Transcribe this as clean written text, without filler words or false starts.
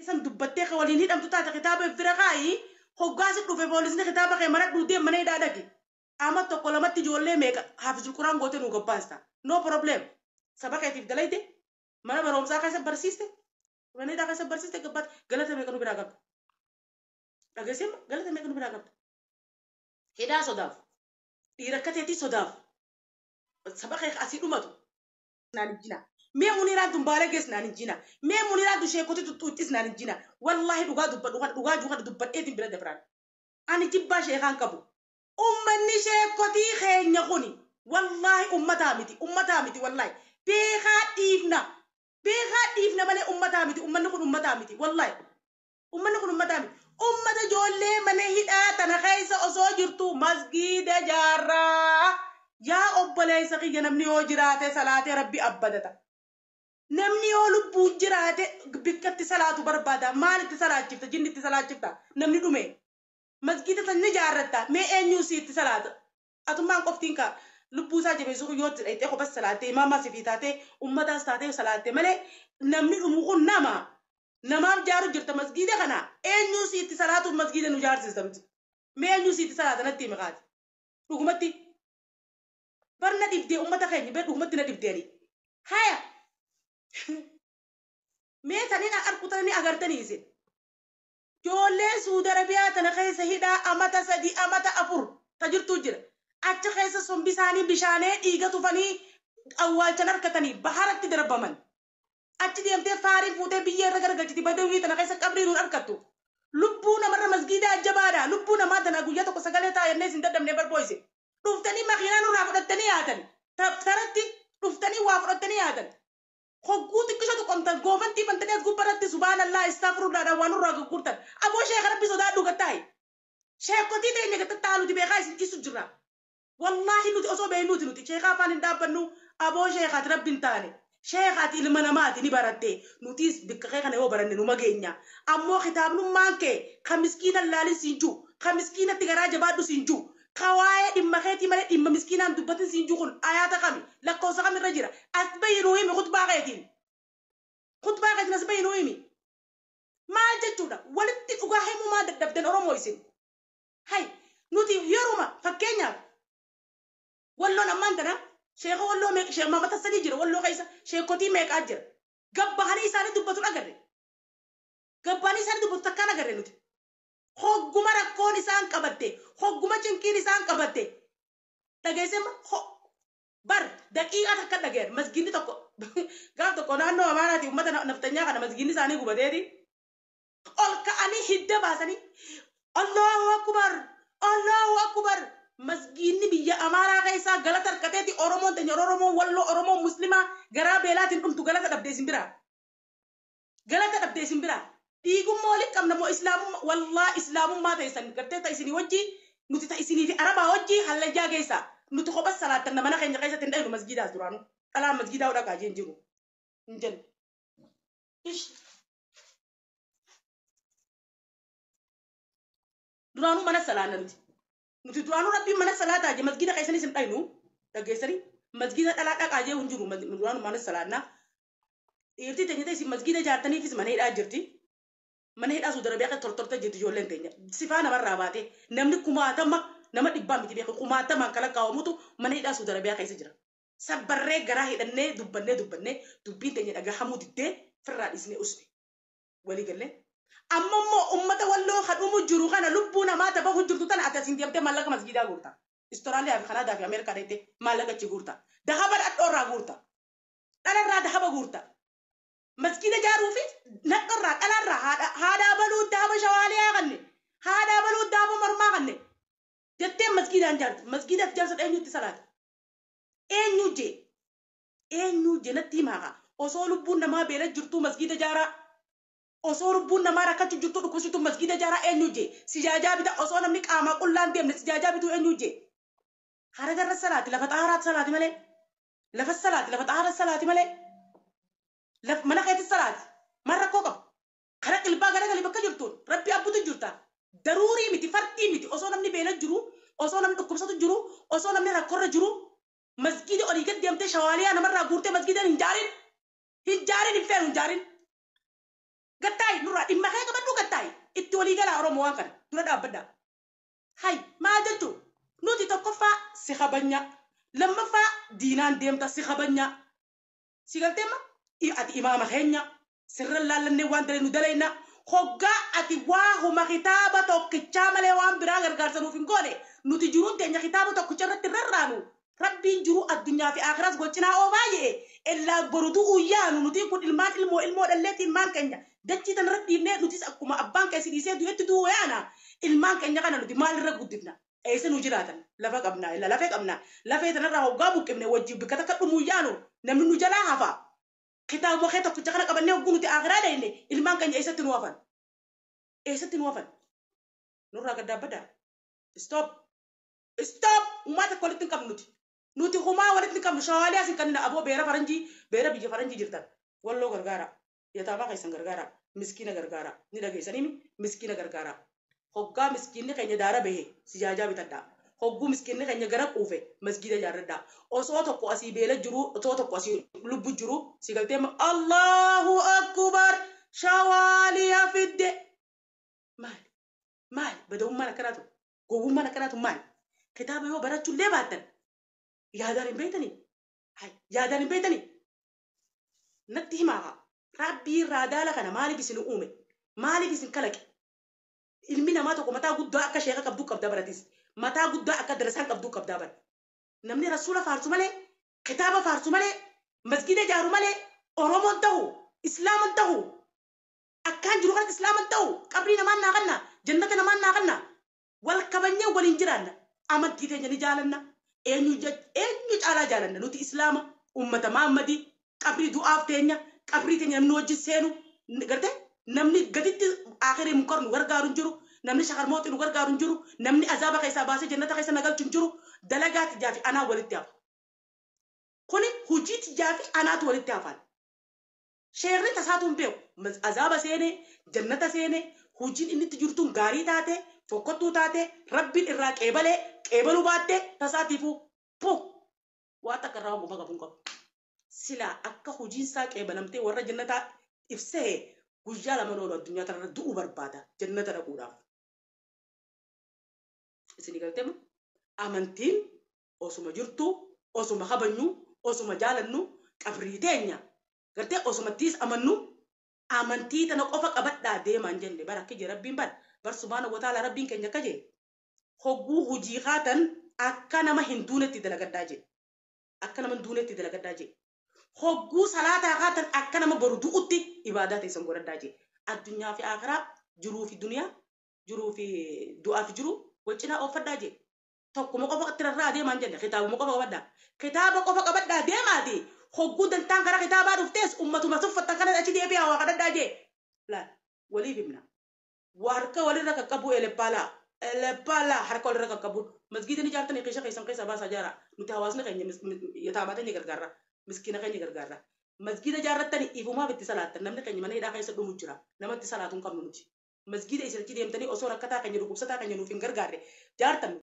San dubbattee ka waliin hidhamtu taate kitaaba if bira kaayi, hoggaa si dhufe poolisni kitaaba kee maradhuu deem mana hidhaa dhaqi. Ama tokko lamatti ijoollee meeqa haafizul quraan gootee nuu gabbaasta. No problem. Saba keetiif dalayte, mana barumsaa keessa barsiiste, mana hidhaa keessa barsiiste gabbaate, galata meeqa nu biraa qabda. Dhageessee galata meeqa nu biraa qabda. Hidhaa sodaaf, dhiira akka teetii sodaaf, saba kee asii dhumatu. Naan hin jina. Mee Muniiraan tun baalagees naan hin jina. Mee Muniiraan tun sheekoti tuttuuxxis naan hin jina. Wallaahi dhugaa dubbadhu kana, dhugaa jiru kana dubbadheetiin bira dabraan. Ani jibbaa sheekaan qabu. Ummanni sheekotii keenya kuni wallaahi ummataa miti, ummataa miti wallaahi. Beekaa dhiifna. Beekaa dhiifna malee ummataa miti. Ummanni kun ummataa miti wallaahi. Ummanni kun ummataa miti. Ummata ijoollee mana hidhaa tana keessa osoo jirtu masgiida jaarraa. Yaa obboleessa kiyya, namni yoo jiraate salaatee Rabbi abbadata. Namni yoo lubbuun jiraate bikkatti salaatu barbaada. Maal itti salaachifta? Jinni itti salaachifta? Namni dhume. Masgiida san ni jaarratta. Mee eenyuu si itti salaata? Atummaan qoftiin ka lubbuu isaa jabeessu yoo itti dhayxee kophas salaattee, imaamaa sifii taatee, ummataas taatee salaatte malee, namni dhumu kun nama. Namaaf jaaru jirta masgiida kana, eenyuu si itti salaatuuf masgiida nu jaarsista nuti? Mee eenyuu si itti salaata natti himi kaati. Dhugumatti. Bar na dhibdee ummata keenya bar dhugumatti na dhibdee ani. Haya. Mee taniin arku tana ni agartanii isin. Ijoolleen Suudi Arabiyaa tana keessa hidhaa amata 3, amata 4 ta jirtuu jira. Achi keessa sombi isaanii bishaanee dhiiga tufanii awwaalchan harkatanii baharatti darbaman. Achi deemtee faariin fuutee biyyee irra garagalchiti, badawii tana keessa qabrii nuun harkattu. Lubbuu namarra masgiidaa jabaadha. Lubbuu namaa tana guyyaa tokko sagalee ta'a jennee isin dadhabnee barbooyse. Dhuftanii makiinaa nurraa fudhattanii yaatan. Taratti dhuftanii waa fudhattanii yaatan. Hogguu xiqqisho tuqamtan goofantii bantanii as gubbarratti subhaanallah istaafirullaadhaan waa nurraa gurgurtan. Aboo sheeka Rabbi sodaadhu gattaa'i. Sheekotii teenya gattattaa nuti beekaa isin dhiisu jirra. Wallaahi nuti osoo beeknuuti, nuti sheekaa afaan hin dhaabbannu. Aboo sheekaati Rabbi hin taane. Sheekaati ilma namaati, ni baratte. Nutis bikka kee kana yoo baranne numa geenya. Ammoo kitaabnummaan kee ka miskiina laalin siin jiru, ka miskiinatti garaa jabaadhu siin jiru, ka waa'ee dhimma keetii malee dhimma miskiinaan dubbatin siin jiru kun ayaata kami, lakkoofsa kamirra jira? As bahi nuu himi khutbaa keetiin. Khutbaa keetiin as bahi nuu himi. Maal jechuudha? Walitti dhugaa himuu maal dadhabdan Oromoo isin? Hay, nuti yeruma fakkeenyaaf Walloon ammaan tana sheeka Walloo meeqa, sheek Maamad Hassanii jira Walloo keessa, sheekotii meeqaa jira. Gabbahanii isaanii dubbatu agarre. Gabbahanii isaanii dubbatu takkaan agarre nuti. Hogguma rakkoon isaan qabatte, hogguma cinqiin isaan qabatte. Dhageessee bar daqiiqaa takka dhageen masgiinni tokko gaaf tokko naannoo Amaaraati uummata nafxanyaa kana masgiinni isaanii gubateeti. Ol ka'anii hidda baasanii Allahu Akbar, Allahu Akbar. Masgiinni biyya Amaaraa keessaa galata harkateeti. Oromoon teenya, Oromoon Walloo, Oromoon Muslimaa garaa beelaatiin dhumtu galata dhabde isin biraa. Galata dhabde isin biraa. Dhiigummaa walitti qabna moo islaamummaa? Wallaa islaamummaa teessan gartee ta isinii wajjii nuti, ta isinii fi Arabaa wajjii hallayyaa keessaa nuti kophas salaattanna. Mana keenya keessatti hin dhaynu masgiidaas. Duraanuu dhalaan masgiidaa dhaqaa jeen jiru hin jennu. Ish. Duraanuu mana salaanna nuti. Nuti duraanuu Rabbiin mana salaataa jee masgiida keessanis hin dhaynu, dhageessanii, masgiida dhalaa dhaqaa jee hin jiru. Duraanuu mana salaannaa. Dhiirtii teenya ta'e isin masgiida ijaartaniifis mana hidhaa jirti. Mana hidhaa Suudi Arabiyaa keessa tortortee jirti ijoolleen teenya. Sifaa namarraa baatee namni kumaatama, nama dhibbaa miti beeku, kumaatamaan kan lakkaa'amutu mana hidhaa Suudi Arabiyaa keessa jira. Sabbarree garaa hidhannee dubbannee dubbannee dubbiin teenya dhagahamuu diddee firraa dhiisnee usne. Walii gallee. Amma immoo ummata Walloo kan dhumu jiru kana, lubbuu namaa tabahu jirtu tana, ati asiin deemtee maallaqa masgiidaa guurta. Istooraaliyaa fi Kanaadaa fi Ameerikaa deemtee maallaqa achi guurta. Dahaba dhadhoorraa guurta. Dhalarraa dahaba guurta. Masgiida ijaaruu fi nadhorraa dhalarraa haadhaa baluu dahaba shawaaliyaa kanne, haadhaa baluu dahaba mormaa kanne jettee masgiidaan ijaarta. Masgiida ijaarsa eenyutti salaata? Eenyu jee? Eenyu jee natti himaa kaa. Osoo lubbuun namaa beela jirtuu masgiida ijaaraa. Osoo lubbuun namaa rakkachuu jirtuu, dhukkubsituu masgiida ijaaraa eenyu jee? Sijaajaa bita, osoo namni qaamaa qullaan deemne sijaajaa bituu eenyu jee? Haragarra salaati, lafa xaaraatti salaati malee. Lafa salaati, lafa xaara salaati malee. Laf mana keetti salaati. Maal rakkoo qaba? Kara qilbaa garagali bakka jirtuun Rabbi abbutu jirta. Daruurii miti, fardii miti. Osoo namni beela jiru, osoo namni dhukkubsatu jiru, osoo namni rakkorra jiru, masgiida olii gad deemtee shawaaliyaa namarraa guurtee masgiida hin jaarin. Hin jaarin, hin feenu hin jaarin. Gattaayi nurraa dhimma kee qabadhu gattaayi. Itti walii galaa Oromoo waan kana dura dhaabbadhaa. Hay maal jechuun nuti tokkoffaa si kabanya, lammaffaa diinaan deemta si kabanya. Si galteema ati imaama keenya sirra laallannee waan dalaynu dalayna. Hoggaa ati waa huma kitaaba tokkichaa malee waan biraa gargaarsa nuuf hin goone, nuti jiruun teenya kitaaba tokkicha irratti rarraanu. Rabbiin jiru addunyaa fi akhiras gocinaa oofaa jee ellaa boru du'uu yaanu. Nuti kun ilmaan ilmoo ilmoo dhalleetti ilmaan keenya dachii tana irra dhiifnee, nutis akkuma abbaan keessa dhiisee du'etti du'uu yaana. Ilmaan keenya kana nuti maalirra guddifna? Eessa nu jiraatan? Lafa qabna, illa lafee qabna. Lafee tanarraa hoggaa buqqifne wajjin bikka takka dhumuu yaanu, namni nu jalaa hafa. Kitaabuma kee tokkicha kana qabannee hogguu nuti akhiraa dhayne, ilmaan keenya eessatti nu hafan? Eessatti nu hafan? Nurraa gad dhaabbadhaa. Stop, stop! Uumaa takka walitti hin qabnu nuti. Nuti humaa walitti hin qabnu. Shawaalee asin kannina aboo, beera faranjii, beera biyya faranjii jirtan. Walloo gargaara. Yataamaa keessan gargaara. Miskiina gargaara. Ni dhageessanii? Miskiina gargaara. Hoggaa miskiinni keenya daara bahe sijaajaa bitadhaa. Hogguu miskiinni keenya gara quufe masgiida ijaarradhaa. Osoo tokko asii beela jiru, osoo tokko asii lubbu jiru, si galtee, Allahu akbar, shawaaliyaa fidde. Maali? Maali? Badawummaan akkanaatu, gowwummaan akkanaatu maali? Kitaaba yoo barachuullee baattan yaadaan hin beektanii? Hay, yaadaan hin beektanii? Natti himaa haa. Rabbiin raadaala kana maaliif isin uume? Maaliif isin kalaqe? Ilmi namaa tokko mataa guddaa akka sheeka qabduu qabda baratis. Mataa guddaa akka darasaan qabduu qabdaa bara. Namni rasuula faarsu malee, kitaaba faarsu malee, masgida ijaaru malee, Oromoon ta'u, Islaaman ta'u, akkaan jiru kanatti Islaaman ta'u, qabrii namaan naa kanna, jannata namaan naa kanna, wal kabanyee waliin jiraanna. Amantii teenya ni jaalanna. Eenyu eenyu caalaa jaalanna? Nuti Islaama, ummata Mahammadii, qabrii du'aaf teenya, qabrii teenya namni wajjin seenu, gartee namni gaditti akhirii munkar nu gargaaru hin jiru, namni shakarmooxii nu gargaaru hin jiru, namni azaaba keessaa baasee jannata keessa na galchu hin jiru, dalagaa tijaa fi anaa walitti hafa. Kuni hojii tijaa fi anaatu walitti hafan. Sheerri tasaatu hin beeku. Azaaba seenee, jannata seenee, hojiin inni itti jirtuun gaarii taate, fokkottuu taate, rabbiin irraa qeebalee, qeebaluu baatte, tasaatiifuu pu waa takka irraa hoguma qabu hin qabu. Silaa akka hojiin isaa qeebalamtee warra jannataa ibsee guyyaa lama oolu addunyaa tanarra du'uu barbaada jannata dhaquudhaaf. Isinii galtee moo? Amantiin osuma jirtu, osuma kabajnu, osuma jaalannu, qabrii teenya gartee osuma ittiis amannu, amantii tana qofa qabadhaa deemaan jenne bara akka jee rabbiin bara bar subhaana wa ta'ala. Rabbiin keenya akka jee, hogguu hojii kaatan akka nama hin duunetti dalagadhaa jee, akka nama hin duunetti dalagadhaa jee. Hogguu salaataa kaatan akka nama boru du'utti ibaadaa teessan godhadhaa jee. Addunyaa fi akhiraa, jiruu fi duniyaa, jiruu fi du'aa fi jiruu wal cinaa ooffadhaa jee. Tokkuma qofa itti rarraa deemaan jenne. Kitaabuma qofa qabadhaa, kitaaba qofa qabadhaa deemaati. Hogguu dantaan karaa kitaabaa dhuftees ummatuma tuffattan kana achi deebi'aa waa kadhadhaa jee. Laal, waliif himna. Waa harka walirra qaqqabu, eleppaalaa eleppaalaa, harka walirra qaqqabu. Masgiida ni ijaartanii keesha keessan keessaa baasaa ijaara. Nuti hawaasni keenya yataamaa keenya gargaarra, miskiina keenya gargaarra. Masgiida ijaarrattanii ifumaaf itti salaattan, namni keenya mana hidhaa keessa dhumu jira, namatti salaatu hin qabnu nuti. Masgiida isin achi deemtanii osoo rakkataa keenya, dhukkubsataa keenya nuuf hin gargaarre jaartan.